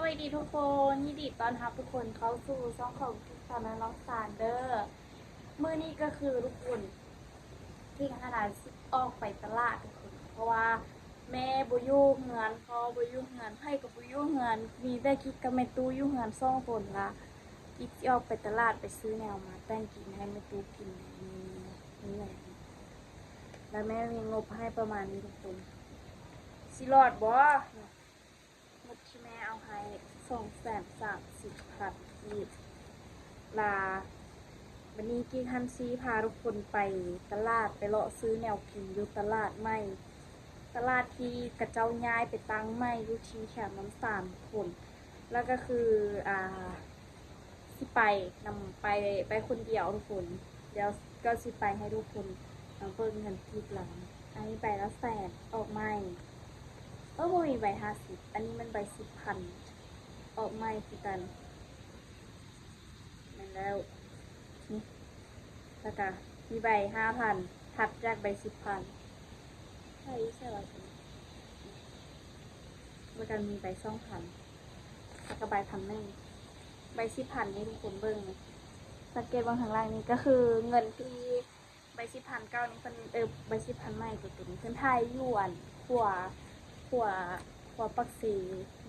ສະບາຍດີທຸກຄົນ, ຍິນດີຕ້ອນຮັບທຸກຄົນເຂົ້າສູ່ຊ່ອງຂອງທິງສາວນ້ອຍລອງຊານເດີ. ມື້ນີ້ກໍຄືທຸກຄົນ ທິງຫັ້ນນະຊິອອກໄປຕະຫຼາດທຸກຄົນ ເພາະວ່າແມ່ບໍ່ຢູ່ເຮືອນ, ພໍ່ບໍ່ຢູ່ເຮືອນ, ໃຜກໍບໍ່ຢູ່ເຮືອນ, ມີແຕ່ກິກກັບແມ່ຕູ້ຢູ່ເຮືອນສອງຄົນລະ. ກິກຊິອອກໄປຕະຫຼາດໄປຊື້ແນວມາແຕ່ງກິນໃຫ້ແມ່ຕູ້ກິນໃນມື້ນີ້ ແລ້ວແມ່ມີງົບໃຫ້ປະມານນີ້ທຸກຄົນ. ຊິລອດບໍ່? ງົບທີ່ແມ່ເອົາໃຫ້ ສອງແສນສາມສິບພັນກີບລາ. ບັດນີ້ກິກຫັ້ນຊິພາທຸກຄົນໄປຕະຫຼາດ ໄປເລາະຊື້ແນວກິນຢູ່ຕະຫຼາດໃໝ່, ຕະຫຼາດທີ່ເຂົາເຈົ້າຍ້າຍໄປຕັ້ງໃໝ່ຢູ່ທີ່ແຄມນ້ຳສານທຸກຄົນ. ແລ້ວກໍຄື ອ່າ ຊິໄປນຳ ໄປ ໄປຄົນດຽວທຸກຄົນ. ດຽວກໍຊິໄປໃຫ້ທຸກຄົນມາເບິ່ງເງິນກີບລາວ. ອັນນີ້ໃບລະແສນອອກໃໝ່. ເອີ ບໍ່ມີໃບຫ້າສິບ, ອັນນີ້ມັນໃບສິບພັນອອກໃໝ່ຄືກັນ. ແມ່ນແລ້ວ ນີ້ ແລ້ວກະມີໃບຫ້າພັນ ຖັດຈາກໃບສິບພັນ ໃສ່ຢູ່ໃສວະ ແລ້ວກະມີໃບສອງພັນ ແລ້ວກະໃບພັນໜຶ່ງ ໃບສິບພັນນີ້ທຸກຄົນເບິ່ງ ສັງເກດເບິ່ງທາງຫຼັງນີ້ ກໍຄືເງິນທີ່ ໃບສິບພັນເກົ່ານີ້ເພິ່ນ ເອີ ໃບສິບພັນໃໝ່ຕົວນີ້ເພິ່ນຖ່າຍຢູ່ອັນຂົວ ຂົວ ຂົວປາກເຊ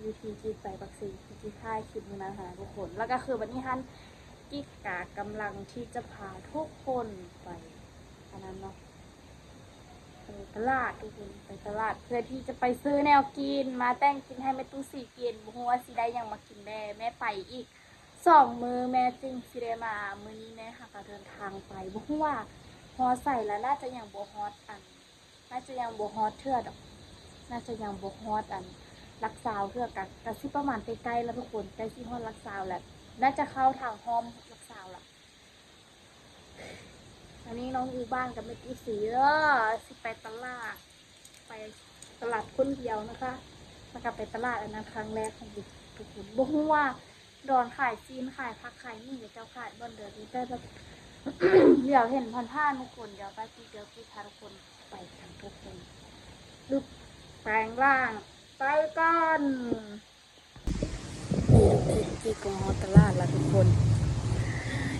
ຢູ່ທີ່ກິກໄປປາກເຊ ທີ່ກິກຖ່າຍຄລິບມື້ນັ້ນຫັ້ນນະທຸກຄົນ. ແລ້ວກໍຄືບັດນີ້ຫັ້ນ ກິກກະກຳລັງທີ່ຈະພາທຸກຄົນໄປອັນນັ້ນເນາະ ໄປຕະຫຼາດທຸກຄົນ ໄປຕະຫຼາດເພື່ອທີ່ຈະໄປຊື້ແນວກິນມາແຕ່ງກິນໃຫ້ແມ່ຕູ້ສີກິນ. ບໍ່ຮູ້ວ່າຊິໄດ້ຫຍັງມາກິນແດ່ ແມ່ໄປອີກ ສອງມື້ແມ່ຈຶ່ງຊິໄດ້ມາ. ມື້ນີ້ແມ່ຫາກະເດີນທາງໄປ ບໍ່ຮູ້ວ່າຮອດໃສລະ ໜ້າຈະຍັງບໍ່ຮອດອັນ ໜ້າຈະຍັງບໍ່ຮອດເທື່ອດອກ ໜ້າຈະຍັງບໍ່ຮອດອັນຫຼັກຊາວເທື່ອ ກະ ກະຊິປະມານໃກ້ໆລະທຸກຄົນ ໃກ້ຊິຮອດຫຼັກຊາວລະ ໜ້າຈະເຂົ້າທາງອ້ອມຫຼັກຊາວລະ. ອັນນີ້ນ້ອງຢູ່ບ້ານກັບແມ່ຕູ້ສີເດີ ຊິໄປຕະຫຼາດ ໄປຕະຫຼາດຄົນດຽວນະຄະ ແລ້ວກະໄປຕະຫຼາດອັນນັ້ນຄັ້ງແລກຂອງບຸກທຸກຄົນ. ບໍ່ຮູ້ວ່າດອນຂາຍຊີ້ນ ຂາຍຜັກ ຂາຍຫຍັງ ເຂົາເຈົ້າຂາຍບ່ອນໃດ ມີແຕ່ແບບ ດຽວເຫັນຜ່ານໆທຸກຄົນ. ດຽວໄປຕິ ດຽວຕິພາທຸກຄົນໄປກັນທຸກຄົນ. ລຶບ ແປງຮ່າງ ໄປກ່ອນ. ນີ້ທຸກຄົນ ກິກກໍມາຮອດຕະຫຼາດລະທຸກຄົນ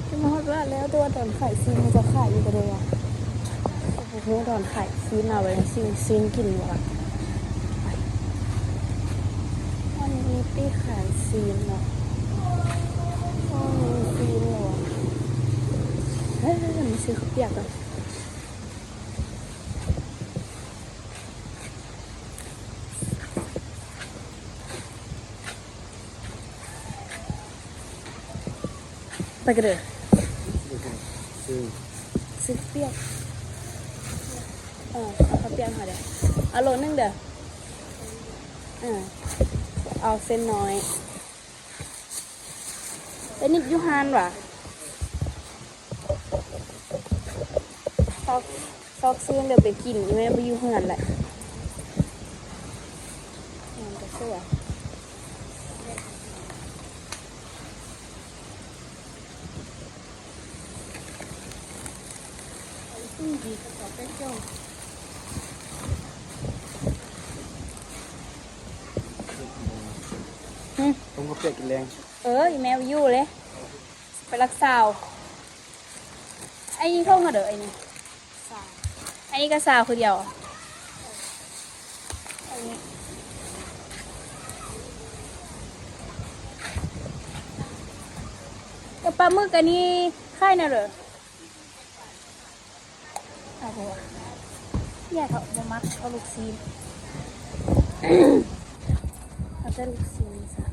ກິກມາຮອດຕະຫຼາດແລ້ວ ແຕ່ວ່າດອນຂາຍຊີ້ນ ເຂົາເຈົ້າຂາຍຢູ່ກະໄດ້ວະ ບໍ່ຮູ້ດອນຂາຍຊີ້ນ ເອົາໄວ້ຊື້ຊີ້ນກິນວະ. ອັນນີ້ມີປີ້ຂາຍຊີ້ນເນາະ ອັນນີ້ຊີ້ນເນາະ ເອີ ມາຊື້ເຂົ້າປຽກກ່ອນ. ໄປກັນເດີ ຊື້ ຊື້ປຽກ ເອີ ເອົາເຂົ້າປຽກເຮົາເດີ ເອົາໂລໜຶ່ງເດີ ເອີ ເອົາເສັ້ນນ້ອຍ. ໄປນິດຢູ່ຮ້ານຫວາ ຊອກ ຊອກຊື້ແລ້ວໄປກິນ ອີແມ່ບໍ່ຢູ່ເຮືອນແຫຼະ ມັນກະຊົ່ວ. ຫຶ ຕົ້ມເຂົ້າປຽກກິນແລງ. ເອີ ອີແມ່ຢູ່ເລີຍ ໄປລັກສາວ. ໄອ້ນີ້ທົ່ງເທົ່າໃດ ໄອ້ນີ້? ສາມ. ໄອ້ນີ້ກໍສາວຄືດຽວ. ເອີ ປາໝຶກອັນນີ້ຂາຍແນວໃດ? ເອົາບໍ່ວະ ຢ່າເຖາະ ບໍ່ມັກເອົາລູກຊີ້ນ ເອົາແຕ່ລູກຊີ້ນຊະ.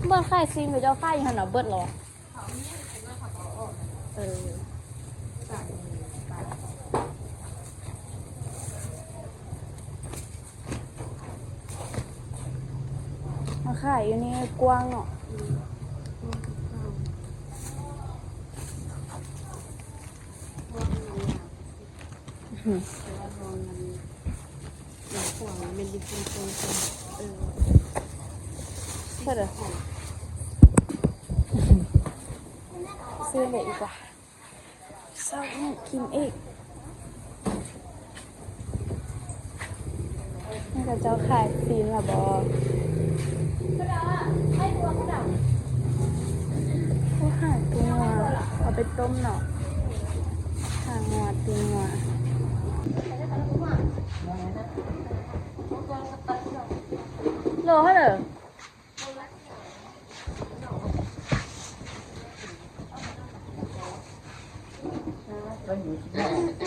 ບ່ອນຂາຍຊີ້ນເຂົາເຈົ້າຂາຍຢູ່ຫັ້ນນະ ເບິດແລ້ວຫວາ? ເອີ ມາຂາຍຢູ່ນີ້ກວ້າງເນາະ. ເທົ່າໃດ? ຊື້ໄດ້ອີກວ່າ ຊອກຫຍັງກິນອີກ. ເຂົາເຈົ້າຂາຍຊີ້ນລະບໍ? ໂອ້ ຂາຍຕົວ ເອົາໄປຕົ້ມເນາະ. ຂາງົວ ຕີນງົວ ໂລເທົ່າໃດ?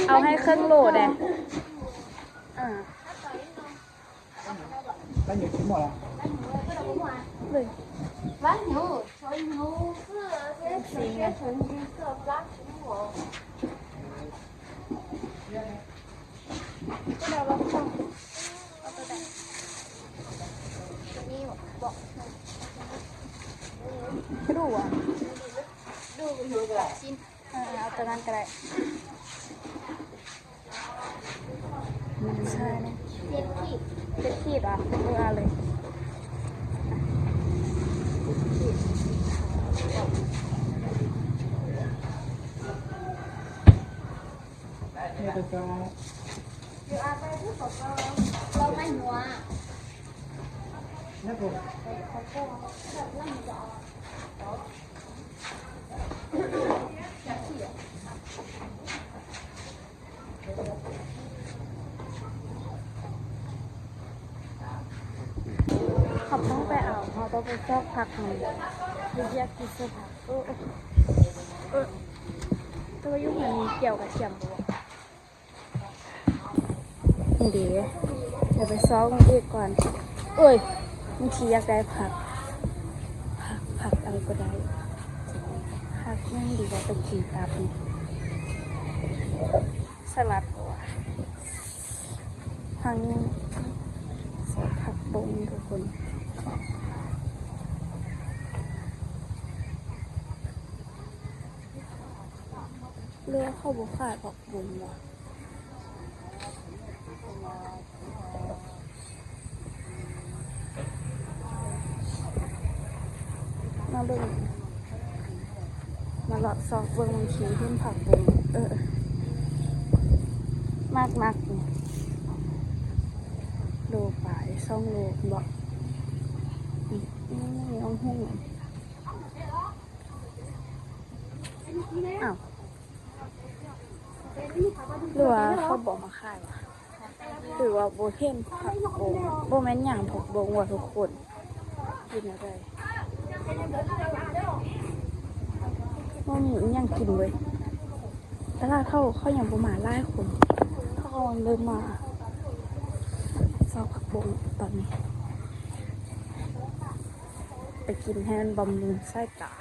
ເອົາໃຫ້ເຄິ່ງໂລແດ່. ອ່າ ເອີ ເອົາຕົວນັ້ນກໍໄດ້. ໃຊ່ ເຈັດຂີດ ເຈັດຂີດຫວາ? ເອີ ເອົາເລີຍ ເຈັດຂີດ. ເຮົາຕ້ອງໄປເອົາ ເຮົາຕ້ອງໄປຊອກຜັກ ເຮົາຢາກກິນເສືອຜັກ. ເອີ ເອີ ແຕ່ວ່າຢູ່ຫັ້ນມີກ່ຽວກະທຽມບໍ່? ນີ້ເດ ດຽວໄປຊອກເບິ່ງອີກກ່ອນ. ໂອ້ຍ ບາງທີຢາກໄດ້ຜັກ ຜັກ ຜັກອັນກໍໄດ້ ຜັກຫຍັງດີກວ່າໄປກິນຕັບນີ້? ສະຫຼັດບໍ່ວະ? ຜັກຫຍັງ? ໃສ່ຜັກບົ້ງທຸກຄົນ. ຫຼືວ່າເຂົາບໍ່ຂາຍຜັກບົ້ງຫວາ? ມາເບິ່ງ ມາເລາະຊອກເບິ່ງ ບາງທີເຫັນຜັກບົ້ງ. ເອີ ມັກໆ ນີ້ ໂລປາຍ ສອງໂລ ເຫັນບໍ່? ນີ້ ນີ້ ນີ້ ຫຸ້ງ ອ້າວ ຫຼືວ່າເຂົາບໍ່ມາຂາຍຫວາ? ຫຼືວ່າບໍ່ເຫັນຜັກບົ້ງ? ບໍ່ແມ່ນຫຍັງ ຜັກບົ້ງຫວາທຸກຄົນ. ກິນແນວໃດ? ບໍ່ມີອີ່ຫຍັງກິນເວີຍ. ຕະຫຼາດເຂົາ ເຂົາຍັງບໍ່ມາຫຼາຍຄົນ ເຂົາກຳລັງເລີ່ມມາຊອກຜັກບົ້ງຕອນນີ້. ໄປກິນໃຫ້ມັນບຳລຸງສາຍຕາ.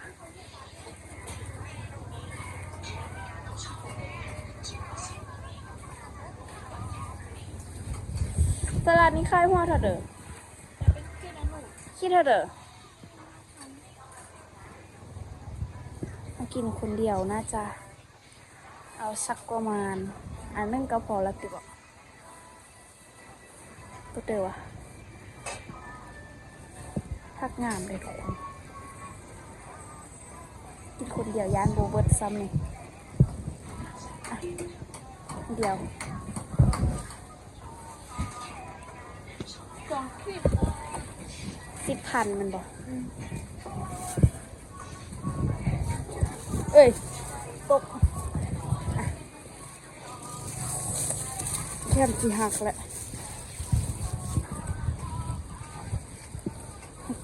ຕະຫຼາດນີ້ຂາຍຫົວເທົ່າໃດ? ຂີດເທົ່າໃດ? ມາກິນຄົນດຽວໜ້າຈະເອົາສັກປະມານອັນໜຶ່ງກໍພໍລະຕິບໍ? ບໍ່ເຕີວ່າ ຜັກງາມເດ້ທຸກຄົນ. ກິນຄົນດຽວຢ້ານບໍ່ເບິດຊ້ຳນີ້. ອ່ະ ດຽວ ສອງຂີດ ສິບພັນແມ່ນບໍ່? ເອີຍ ຕົກ. ແຄມຊິຫັກແຫຼະ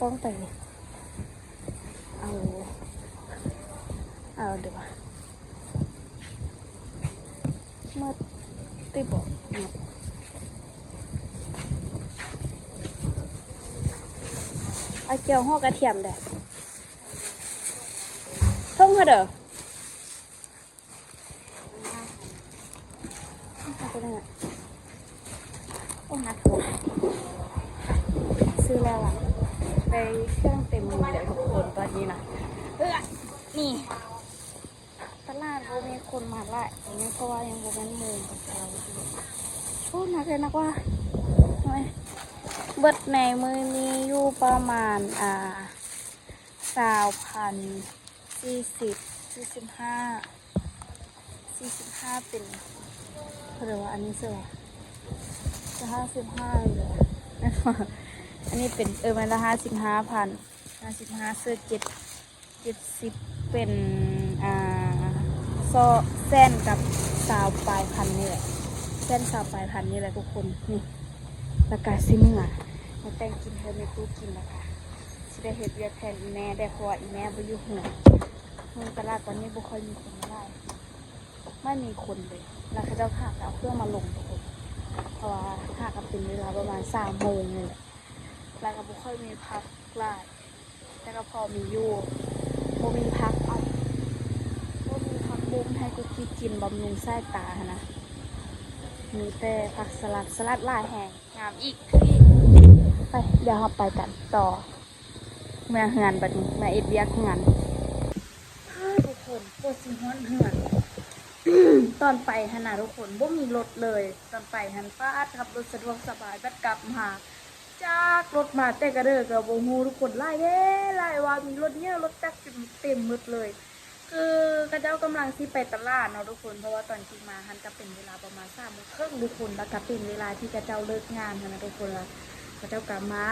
ຕ້ອງໄປເອົາ ເອົາເດີ ໝົດຕິບໍ? ເອົາແຈ່ວຫົວກະທຽມເດີ ທົ່ງເດີ. ໂອ້ ໜັກໂພດ ຊື້ແລ້ວລະ ໄດ້ເຄື່ອງເຕັມມືແລ້ວທຸກຄົນ ຕອນນີ້ນະ. ເອີ ນີ້ ຕະຫຼາດບໍ່ມີຄົນມາຫຼາຍປານນີ້ ເພາະວ່າຍັງບໍ່ແມ່ນໂມງເຊົ້າ. ໂອ້ ໜັກເລີຍ ໜັກວ່າ ໂອ້ຍ ເບິດໃນມື້ນີ້ຢູ່ປະມານ ອ່າ ຊາວພັນ ສີ່ສິບ ສີ່ສິບຫ້າ ສີ່ສິບຫ້າ ເປັນ ເຂົາເອີ້ນວ່າອັນນີ້ເຊື່ອ ຫ້າສິບຫ້າ ເລີຍ ອັນນີ້ເປັນ ເອີ ແມ່ນລະ ຫ້າສິບຫ້າພັນ ຫ້າສິບຫ້າ ເສື້ອເຈັດ ເຈັດສິບ ເປັນ ອ່າ ຊ- ແສນກັບຊາວປາຍພັນນີ້ແຫຼະ ແສນຊາວປາຍພັນນີ້ແຫຼະທຸກຄົນ. ນີ້ ລະກະຊິເມືອມາແຕ່ງກິນໃຫ້ແມ່ຕູ້ກິນ ລະກະຊິໄດ້ເຮັດວຽກແທນອີ່ແມ່ໄດ້ ເພາະວ່າອີ່ແມ່ບໍ່ຢູ່ເຮືອນ. ເມືອງຕະຫຼາດຕອນນີ້ບໍ່ຄ່ອຍມີຄົນເທົ່າໃດ ບໍ່ມີຄົນເລີຍ ລະເຂົາເຈົ້າຫາກະເອົາເຄື່ອງມາລົງທຸກຄົນ ເພາະວ່າຫາກະເປັນເວລາປະມານສາມໂມງນີ້ແຫຼະ ລະກະບໍ່ຄ່ອຍມີຜັກຫຼາຍ ແຕ່ກະພໍມີຢູ່ ບໍ່ມີຜັກອັນ ບໍ່ມີຜັກບຸ້ງໃຫ້ກຸກກິກກິນບຳລຸງສາຍຕາຫັ້ນນະ ມີແຕ່ຜັກສະຫຼັດ ສະຫຼັດຫຼາຍແຮງ ງາມອີກ ຄືອີກ. ໄປ ດຽວເຮົາໄປກັນຕໍ່ ເມືອເຮືອນບັດນີ້ ເມືອເຮັດວຽກເຮືອນ. ອ້າ ທຸກຄົນ ໂຄດຊິຮ້ອນເຮືອນ ຕອນໄປຫັ້ນນະທຸກຄົນ ບໍ່ມີລົດເລີຍ ຕອນໄປຫັ້ນ ປາດ ຂັບລົດສະດວກສະບາຍ ບັດກັບມາ ຈັກລົດມາແຕ່ກະເດີກະບໍ່ຮູ້ທຸກຄົນ ຫຼາຍແທ້ຫຼາຍວ່າ ມີລົດເຫຍ ລົດຈັກເຕັມໝົດເລີຍ. ຄືເຂົາເຈົ້າກຳລັງຊິໄປຕະຫຼາດເນາະທຸກຄົນ ເພາະວ່າຕອນກິກມາຫັ້ນກະເປັນເວລາປະມານສາມໂມງເຄິ່ງທຸກຄົນ ລະກະເປັນເວລາທີ່ເຂົາເຈົ້າເລີກງານຫັ້ນນະທຸກຄົນ ລະເຂົາເຈົ້າກະມາ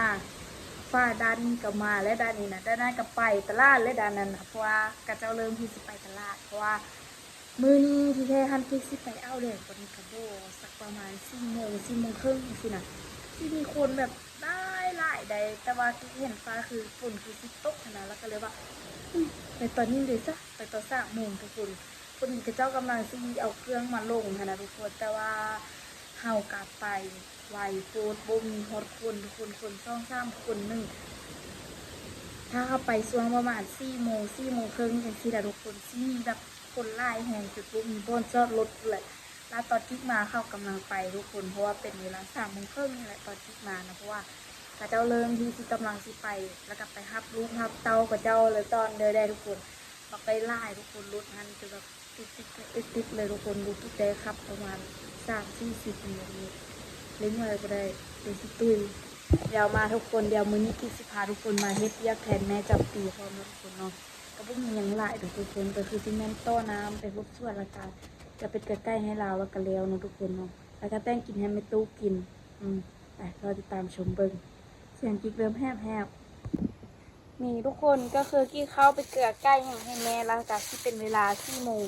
ຟ້າດ້ານນີ້ກະມາ ແລະດ້ານນີ້ນະ ດ້ານນັ້ນກະໄປຕະຫຼາດ ແລະດ້ານນັ້ນນະ ເພາະວ່າເຂົາເຈົ້າເລີ່ມທີ່ຊິໄປຕະຫຼາດ ເພາະວ່າ ມື້ນີ້ທີ່ແທ້ຫັ້ນ ກິກຊິໄປເອົາແດດ ຕອນນີ້ກະບໍ່ ສັກປະມານສີ່ໂມງ ສີ່ໂມງເຄິ່ງຈັ່ງຊີ້ນະ ຊິມີຄົນແບບຫຼາຍໆໃດ ແຕ່ວ່າກິກເຫັນຟ້າຄືຝົນຄືຊິຕົກຫັ້ນນະ ລະກະເລີຍວ່າ ອືມ ໄປຕອນນີ້ເລີຍຊະ ໄປຕອນສາມໂມງທຸກຄົນ. ພໍດີເຂົາເຈົ້າກຳລັງຊິເອົາເຄື່ອງມາລົງຫັ້ນນະທຸກຄົນ ແຕ່ວ່າເຮົາກະໄປໄວໂພດ ບໍ່ມີຮອດຄົນທຸກຄົນ ຄົນສອງສາມຄົນໜຶ່ງ ຖ້າເຮົາໄປຊ່ວງປະມານສີ່ໂມງ ສີ່ໂມງເຄິ່ງຈັ່ງຊີ້ລະທຸກຄົນ ຊິມີແບບ ຄົນຫຼາຍແຮງຈົນບໍ່ມີບ່ອນຈອດລົດພຸ້ນແຫຼະ ລະຕອນກິກມາເຂົາກຳລັງໄປທຸກຄົນ ເພາະວ່າເປັນເວລາສາມໂມງເຄິ່ງນີ້ແຫຼະ ຕອນກິກມານະ ເພາະວ່າເຂົາເຈົ້າເລີ່ມທີ່ຊິກຳລັງຊິໄປ ລະກະໄປຮັບລູກຮັບເຕົ້າເຂົາເຈົ້າ ລະຕອນເດີແດ່ທຸກຄົນ ບັກໄດ້ຫຼາຍທຸກຄົນ ລົດຫັ້ນຈະແບບຕິດໆ ຕິດໆເລີຍທຸກຄົນ ລູກກິກໄດ້ຂັບປະມານສາມສີ່ສິບນີ້ ເລັ່ງໄວບໍ່ໄດ້ ດຽວຊິຕຸ້ຍ. ດຽວມາທຸກຄົນ ດຽວມື້ນີ້ກິກຊິພາທຸກຄົນມາເຮັດວຽກແທນແມ່ຈຳປີພ້ອມເນາະທຸກຄົນເນາະ. ກະບໍ່ມີຫຍັງຫຼາຍດອກທຸກຄົນ ກະຄືຊິແມ່ນຕໍ່ນ້ຳໄປຫົດສວນ ລະກະຈະໄປເກືອໄກ່ໃຫ້ລາວ ລະກະແລ້ວເນາະທຸກຄົນເນາະ ລະກະແຕ່ງກິນໃຫ້ແມ່ຕູ້ກິນ. ອືມ ໄປ ລໍຕິດຕາມຊົມເບິ່ງ ສຽງກິກເລີ່ມແຮບໆ. ນີ້ທຸກຄົນ ກະຄືກິກເຂົ້າໄປເກືອໄກ່ຫຍັງໃຫ້ແມ່ ລະກະຊິເປັນເວລາສີ່ໂມງ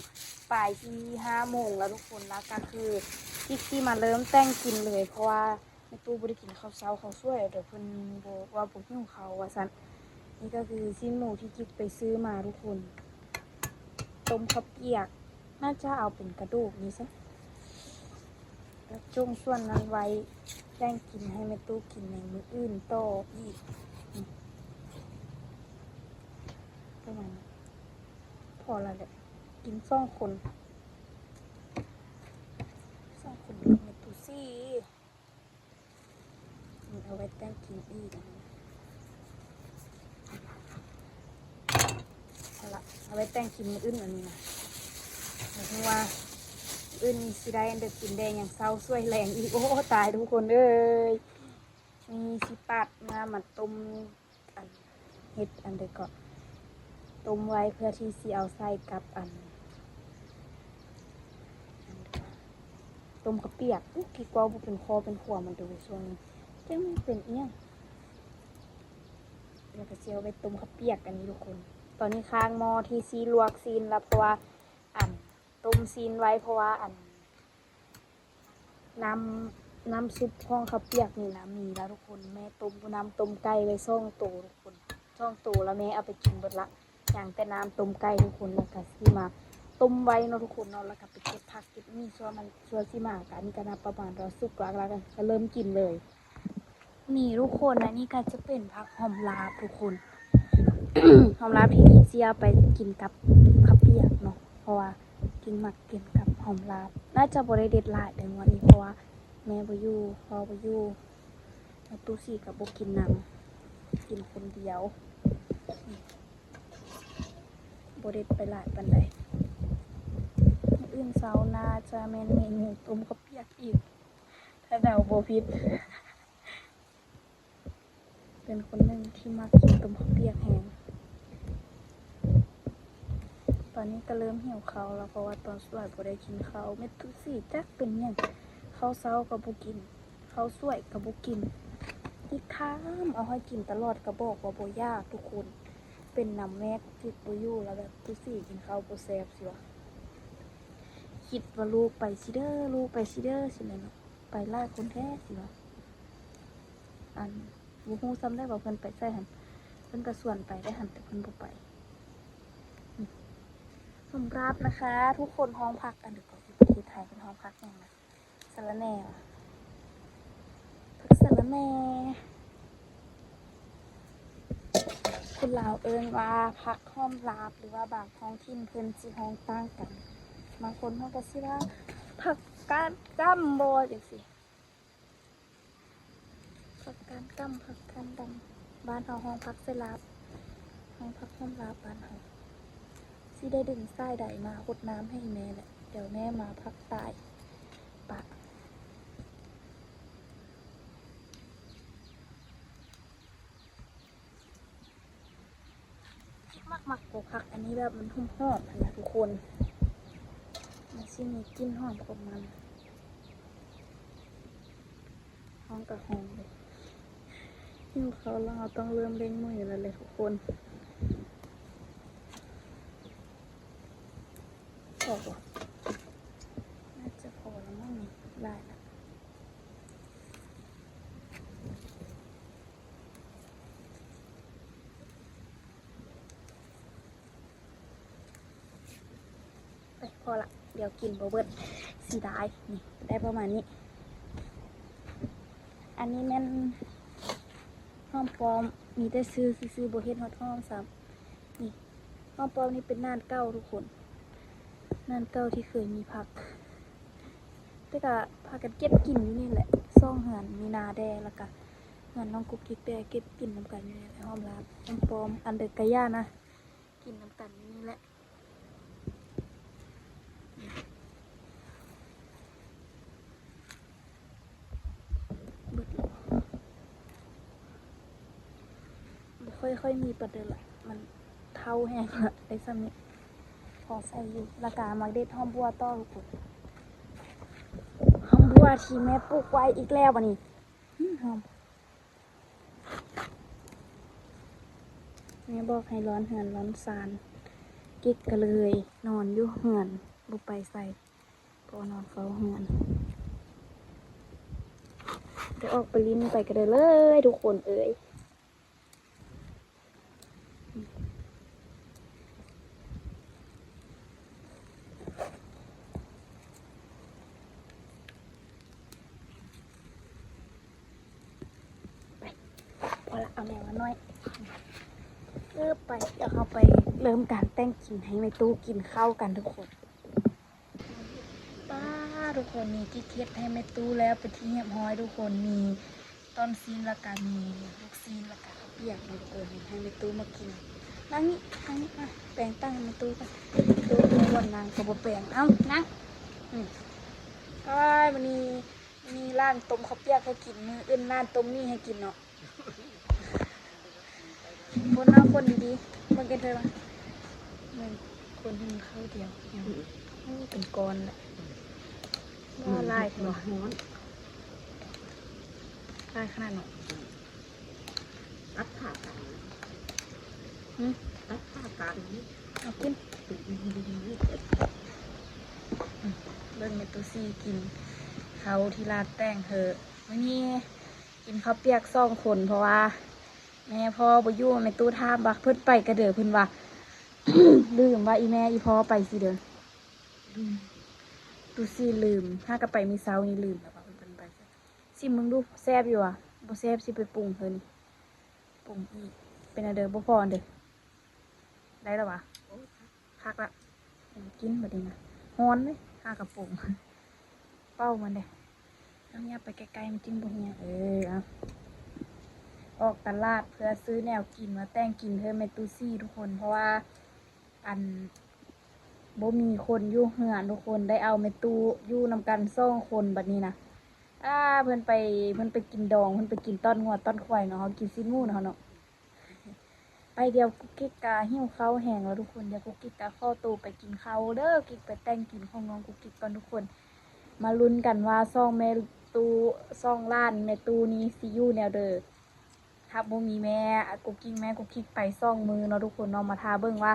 ປາຍ ຊິຫ້າໂມງລະທຸກຄົນ ລະກະຄືກິກຊິມາເລີ່ມແຕ່ງກິນເລີຍ ເພາະວ່າ ແມ່ຕູ້ບໍ່ໄດ້ກິນເຂົ້າເຊົ້າເຂົ້າສວຍ ດຽວເພິ່ນບໍ່ ວ່າບໍ່ຫິວເຂົ້າວ່າຊັ້ນ. ນີ້ກະຄືຊີ້ນໝູທີ່ກິກໄປຊື້ມາທຸກຄົນ ຕົ້ມເຂົ້າປຽກ ໜ້າຈະເອົາເປັນກະດູກນີ້ຊະ ແລ້ວຈົ່ງສ່ວນນັ້ນໄວ້ແຕ່ງກິນໃຫ້ແມ່ຕູ້ກິນໃນມື້ອື່ນຕໍ່ອີກ. ອືມ ປະມານນີ້ ພໍລະແຫຼະ ກິນສອງຄົນ ສອງຄົນກັບແມ່ຕູ້ຊີ້. ນີ້ເອົາໄວ້ແຕ່ງກິນອີກ ອັນນີ້ ເອົາລະ ເອົາໄວ້ແຕ່ງກິນມື້ອື່ນ ອັນນີ້ນະ ບໍ່ຮູ້ວ່າມື້ອື່ນນີ້ຊິໄດ້ອັນໃດກິນແດ່ ຍັງເຊົ້າສວຍແລງອີກ. ໂອ້ ຕາຍທຸກຄົນເອີຍ ນີ້ຊິປາດນ້ຳມາຕົ້ມ ອັນ ເຮັດອັນໃດເກາະ ຕົ້ມໄວ້ເພື່ອທີ່ຊິເອົາໃສ່ກັບອັນ ຕົ້ມເຂົ້າປຽກ. ອຸ ກິກເວົ້າບໍ່ເປັນຂໍ້ເປັນຂົວມັນເດີ ຊ່ວງນີ້ ຈັກແມ່ນເປັນອີ່ຫຍັງ. ລະກະຊິເອົາໄປຕົ້ມເຂົ້າປຽກ ອັນນີ້ທຸກຄົນ. ຕອນນີ້ຄ້າງໝໍ້ທີ່ຊິລວກຊີ້ນລະ ເພາະວ່າ ອັນ ຕົ້ມຊີ້ນໄວ້ ເພາະວ່າ ອັນ ນ້ຳ ນ້ຳຊຸບຂອງເຂົ້າປຽກນີ້ນະ ມີລະທຸກຄົນ. ແມ່ຕົ້ມນ້ຳຕົ້ມໄກ່ໄວ້ສອງໂຕທຸກຄົນ ສອງໂຕ ລະແມ່ເອົາໄປກິນເບິດລະ ຍັງແຕ່ນ້ຳຕົ້ມໄກ່ທຸກຄົນ. ລະກະຊິມາຕົ້ມໄວ້ເນາະທຸກຄົນເນາະ ລະກະໄປເກັບຜັກເກັບໝີ່ ສ່ວນມັນ ສ່ວນຊິມາ ກະອັນນີ້ກະນັບປະມານວ່າສຸກລະ ລະກະເລີ່ມກິນເລີຍ. ນີ້ທຸກຄົນ ອັນນີ້ກະຈະເປັນຜັກຫອມລາບທຸກຄົນ ຫອມລາບທີ່ກິກຊິເອົາໄປກິນກັບເຂົ້າປຽກເນາະ ເພາະວ່າກິກມັກກິນກັບຫອມລາບ. ໜ້າຈະບໍ່ໄດ້ເດັດຫຼາຍເດີງວດນີ້ ເພາະວ່າແມ່ບໍ່ຢູ່ ພໍ່ບໍ່ຢູ່ ແມ່ຕູ້ສີກະບໍ່ກິນນຳ ກິນຄົນດຽວ ບໍ່ເດັດໄປຫຼາຍປານໃດ. ມື້ອື່ນເຊົ້າໜ້າຈະແມ່ນເມນູຕົ້ມເຂົ້າປຽກອີກ ຖ້າເດົາບໍ່ຜິດ. ເປັນຄົນໜຶ່ງທີ່ມັກກິນຕົ້ມເຂົ້າປຽກແຮງ. ຕອນນີ້ກະເລີ່ມຫິວເຂົ້າລະ ເພາະວ່າຕອນສວຍບໍ່ໄດ້ກິນເຂົ້າ. ແມ່ຕູ້ສີຈັກເປັນຫຍັງ ເຂົ້າເຊົ້າກະບໍ່ກິນ ເຂົ້າສວຍກະບໍ່ກິນ. ກິກຖາມເອົາໃຫ້ກິນຕະຫຼອດ ກໍບອກວ່າບໍ່ຢາກທຸກຄົນ. ເປັນນຳແມ່ ກິກບໍ່ຢູ່ ແລ້ວແບບ ຕຸຊີກິນເຂົ້າບໍ່ແຊບຊິວະ. ຄິດວ່າລູກໄປຊິເດີ ລູກໄປຊິເດີ ຊິແມ່ນເນາະ ໄປຫຼາຍຄົນແທ້ຊິວະ. ອັນ ບໍ່ຮູ້ຊ້ຳໄດ້ວ່າເພິ່ນໄປໃສຫັ້ນ ເພິ່ນກໍຊວນໄປໄດ້ຫັ້ນ ແຕ່ເພິ່ນບໍ່ໄປ. ຫອມລາບນະຄະ ທຸກຄົນ ຫ້ອງຜັກ ອັນ ດຽວກ່ອນ ຢູ່ປະເທດໄທເພິ່ນຫ້ອງຜັກຫຍັງນະ? ສະລະແໜ່ຫວາ? ຜັກສະລະແໜ່ ຄົນລາວເອີ້ນວ່າຜັກຫອມລາບ ຫຼືວ່າບາງທ້ອງຖິ່ນເພິ່ນຊິຮ້ອງຕ່າງກັນ. ບາງຄົນເພິ່ນກໍຊິວ່າຜັກກາດກ້ຳບໍ ຈັ່ງຊີ້. ຜັກກາດກ້ຳ ຜັກກາດດຳ ບ້ານເຮົາຮ້ອງຜັກໃສ່ລາບ ຮ້ອງຜັກຫອມລາບບ້ານເຮົາ. ຊິໄດ້ດຶງສາຍໃດມາຫົດນ້ຳໃຫ້ແມ່ແຫຼະ ດຽວແມ່ມາຜັກຕາຍປະ. ກິກມັກ ມັກກົກຜັກອັນນີ້ ແບບມັນຫອມໆຫັ້ນນະທຸກຄົນ ມັນຊິມີກິ່ນຫອມຂອງມັນ. ຮ້ອງກະຮ້ອງເດ ຫິວເຂົ້າແລ້ວ ເຮົາຕ້ອງເລີ່ມເລັ່ງມືແລ້ວແຫຼະທຸກຄົນ. ພໍບໍ່? ໜ້າຈະພໍແລ້ວມັ້ງນີ້ ຫຼາຍລະ. ໄປ ພໍລະ ດຽວກິນບໍ່ເບິດ ເສຍດາຍ. ນີ້ ໄດ້ປະມານນີ້. ອັນນີ້ແມ່ນຫອມປ້ອມ ມີແຕ່ຊື່ຊື່ໆ ບໍ່ເຫັນຮອດຫອມຊ້ຳ. ນີ້ ຫອມປ້ອມນີ້ເປັນໜານເກົ່າທຸກຄົນ ໜານເກົ່າທີ່ເຄີຍມີຜັກ ແຕ່ກະພາກັນເກັບກິນຢູ່ນີ້ແຫຼະ ສອງເຮືອນ ມີນາແດ່ ແລ້ວກະເຮືອນນ້ອງກຸກກິກແດ່ ເກັບກິນນຳກັນຢູ່ນີ້ແຫຼະ. ຫອມລາບ ຫອມປ້ອມ ອັນໃດກະຢ່ານະ ກິນນຳກັນຢູ່ນີ້ແຫຼະ. ເບິດແລ້ວ ບໍ່ຄ່ອຍ ຄ່ອຍມີປານໃດລະ ມັນເຖົ້າແຮງລະ ໄດ້ສ່ຳນີ້ ພໍໃຊ້ຢູ່. ແລ້ວກະມາເດັດຫອມບົ່ວຕໍ່ທຸກຄົນ ຫອມບົ່ວທີ່ແມ່ປູກໄວ້ອີກແລ້ວບາດນີ້. ຫອມ ແມ່ບອກໃຫ້ລອນເຮືອນລອນຊານ ກິກກໍເລີຍນອນຢູ່ເຮືອນ ບໍ່ໄປໃສ ກໍນອນເຝົ້າເຮືອນ. ໄດ້ອອກໄປຫຼິ້ນໄປກໍໄດ້ເລີຍທຸກຄົນເອີຍ. ໄປ ພໍລະ ເອົາແນວມາໜ້ອຍ. ເອີ ໄປ ດຽວເຮົາໄປເລີ່ມການແຕ່ງກິນໃຫ້ແມ່ຕູ້ກິນເຂົ້າກັນທຸກຄົນ. ປ້າ ທຸກຄົນ ນີ້ກິກເຮັດໃຫ້ແມ່ຕູ້ແລ້ວເປັນທີ່ຮຽບຮ້ອຍທຸກຄົນ. ມີ ຕ້ອນຊີ້ນ ແລ້ວກະມີລູກຊີ້ນ ແລ້ວກະເຂົ້າປຽກເນາະທຸກຄົນ ໃຫ້ແມ່ຕູ້ມາກິນ. ນັ່ງນີ້ ນັ່ງນີ້ ມາ ແປງຕັ້ງໃຫ້ແມ່ຕູ້ກ່ອນ. ແມ່ຕູ້ບໍ່ບ່ອນນັ່ງ ກໍບໍ່ແປງ. ເອົ້າ ນັ່ງ ອືມ ອ້າຍ ມື້ນີ້ ມື້ນີ້ຫຼານຕົ້ມເຂົ້າປຽກໃຫ້ກິນ ມື້ອື່ນຫຼານຕົ້ມໝີ່ໃຫ້ກິນເນາະ. ຄົນເອົາຄົນດີໆ ເບິ່ງກັນເທີວ່າ ເບິ່ງ ຄົນໃຫ້ມັນເຂົ້າດຽວ ອືມ ໂອ້ ເປັນກ້ອນລະ ອືມ ຫຼາຍແທ້ ຮ້ອນ ຫຼາຍຂະໜາດເນາະ. ອືມ ຕັດຂາກາງ ຫື ຕັດຂາກາງ ເອົາກິນ ເບິ່ງແມ່ຕູ້ຊີກິນເຂົ້າທີ່ລາດແຕ່ງເຮີ. ມື້ນີ້ ກິນເຂົ້າປຽກສອງຄົນ ເພາະວ່າແມ່ພໍ່ບໍ່ຢູ່. ແມ່ຕູ້ຖາມວ່າເພິ່ນໄປກະເດີ ເພິ່ນວ່າ ລືມວ່າອີ່ແມ່ອີ່ພໍ່ໄປຊິເດີ ຕູຊີລືມ ຫາກະໄປມື້ເຊົ້ານີ້ລືມແລ້ວວ່າເພິ່ນໄປໃສ. ຊິມເບິ່ງດູ ແຊບຢູ່ຫວາ? ບໍ່ແຊບຊິໄປປຸງເທື່ອນີ້ ປຸງອີກ. ເປັນແນວໃດ? ບໍ່ພໍເດີ. ໄດ້ລະຫວາ? ໂອ້ຍ ຄັກລະ ກິນບາດນີ້ນະ. ຮ້ອນເດ້ ຫາກະປຸງ ເປົ່າມັນເດ້. ເອົາຫຍັບໄປໃກ້ໆ ມັນຈຶ່ງບໍ່ເຫື່ອ. ເອີ ເອົາ ອອກຕະຫຼາດເພື່ອຊື້ແນວກິນມາແຕ່ງກິນເພື່ອແມ່ຕູ້ຊີທຸກຄົນ ເພາະວ່າ ອັນ ບໍ່ມີຄົນຢູ່ເຮືອນທຸກຄົນ ໄດ້ເອົາແມ່ຕູ້ຢູ່ນຳກັນສອງຄົນບາດນີ້ນະ. ອາ ເພິ່ນໄປ ເພິ່ນໄປກິນດອງ ເພິ່ນໄປກິນຕ້ອນງົວຕ້ອນຄວາຍເນາະ ເຮົາກິນຊີ້ນໝູເນາະ ເຮົາເນາະ. ໄປ ດຽວກຸກກິກກະຫິວເຂົ້າແຮງແລ້ວທຸກຄົນ ດຽວກຸກກິກກະຂໍໂຕໄປກິນເຂົ້າເດີ ກິກໄປແຕ່ງກິນຂອງນ້ອງກຸກກິກກ່ອນທຸກຄົນ. ມາລຸ້ນກັນວ່າສອງແມ່ຕູ້ ສອງຫຼານແມ່ຕູ້ນີ້ຊິຢູ່ແນວໃດ. ຖ້າບໍ່ມີແມ່ກຸກກິກ ແມ່ກຸກກິກໄປສອງມື້ເນາະທຸກຄົນເນາະ. ມາຖ້າເບິ່ງວ່າ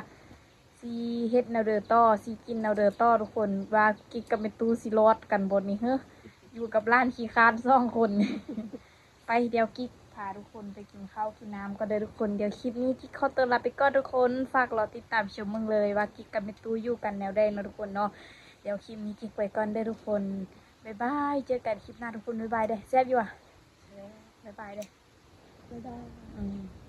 ຊິເຮັດແນວໃດຕໍ່ ຊິກິນແນວໃດຕໍ່ທຸກຄົນ ວ່າກຸກກິກກັບແມ່ຕູ້ຊິລອດກັນບໍ່ນີ້ເຮີ ຢູ່ກັບຫຼານຂີ້ຄ້ານສອງຄົນ. ໄປ ດຽວກິກພາທຸກຄົນໄປກິນເຂົ້າກິນນ້ຳກ່ອນເດີທຸກຄົນ. ດຽວຄລິບນີ້ກິກຂໍຕົວລາໄປກ່ອນທຸກຄົນ. ຝາກລໍຕິດຕາມຊົມເບິ່ງເລີຍວ່າກິກກັບແມ່ຕູ້ຢູ່ກັນແນວໃດເນາະທຸກຄົນເນາະ. ດຽວຄລິບນີ້ກິກໄປກ່ອນເດີທຸກຄົນ. ບາຍບາຍ ເຈີກັນຄລິບໜ້າທຸກຄົນ. ບາຍບາຍເດີ. ແຊບຢູ່ຫວາ? ບາຍບາຍເດີ. ບາຍບາຍ. ອືມ.